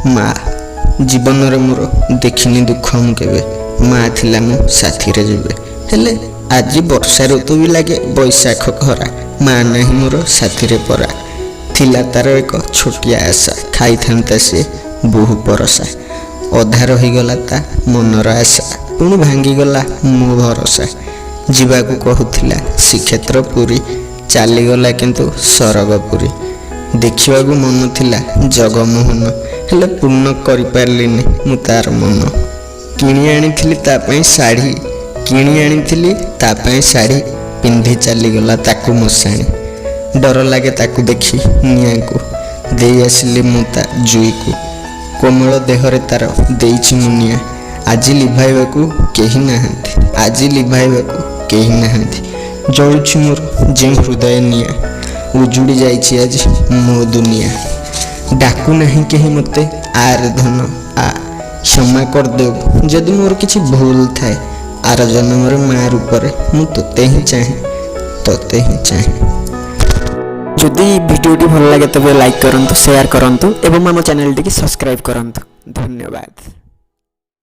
ମା। ଜୀବନରେ ମୋର ଦେଖିନି ଦୁଃଖ ମୁଁ କେବେ, ମା ଥିଲା ମୋ ସାଥିରେ ଯେବେ। ହେଲେ ଆଜି ବର୍ଷା ଋତୁ ବି ଲାଗେ ବୈଶାଖ ଖରା, ମା ନାହିଁ ମୋର ସାଥିରେ ପରା। ଥିଲା ତାର ଏକ ଛୋଟିଆ ଆଶା, ଖାଇଥାନ୍ତା ସେ ବହୁ ପରସା। ଅଧା ରହିଗଲା ତା ମନର ଆଶା, ପୁଣି ଭାଙ୍ଗିଗଲା ମୋ ଭରସା। ଯିବାକୁ କହୁଥିଲା ଶ୍ରୀକ୍ଷେତ୍ର ପୁରୀ, ଚାଲିଗଲା କିନ୍ତୁ ସରଗପୁରୀ। ଦେଖିବାକୁ ମନ ଥିଲା ଜଗମୋହନ, ହେଲେ ପୂର୍ଣ୍ଣ କରିପାରିଲିନି ମୁଁ ତାର ମନ। କିଣି ଆଣିଥିଲି ତା ପାଇଁ ଶାଢ଼ୀ, କିଣି ଆଣିଥିଲି ତା ପାଇଁ ଶାଢ଼ୀ, ପିନ୍ଧି ଚାଲିଗଲା ତାକୁ ମଶାଣି। ଡର ଲାଗେ ତାକୁ ଦେଖି ନିଆଁକୁ, ଦେଇ ଆସିଲି ମୁଁ ତା ଜୁଇକୁ। କୋମଳ ଦେହରେ ତାର ଦେଇଛି ମୁଁ ନିଆଁ, ଆଜି ଲିଭାଇବାକୁ କେହି ନାହାନ୍ତି, ଆଜି ଲିଭାଇବାକୁ କେହି ନାହାନ୍ତି। ଜଳୁଛି ମୋର ଯେଉଁ ହୃଦୟ ନିଆଁ, ଉଜୁଡ଼ି ଯାଇଛି ଆଜି ମୋ ଦୁନିଆ। ଡାକୁ ନାହିଁ କେହି ମୋତେ, ଆରେ ଧନ ଆ। କ୍ଷମା କରିଦେବୁ ଯଦି ମୋର କିଛି ଭୁଲ ଥାଏ। ଆର ଜନ୍ମରେ ମା ରୂପରେ ମୁଁ ତୋତେ ହିଁ ଚାହେଁ, ତୋତେ ହିଁ ଚାହେଁ। ଯଦି ଭିଡ଼ିଓଟି ଭଲ ଲାଗେ, ତେବେ ଲାଇକ୍ କରନ୍ତୁ, ସେୟାର କରନ୍ତୁ ଏବଂ ଆମ ଚ୍ୟାନେଲଟିକି ସବସ୍କ୍ରାଇବ୍ କରନ୍ତୁ। ଧନ୍ୟବାଦ।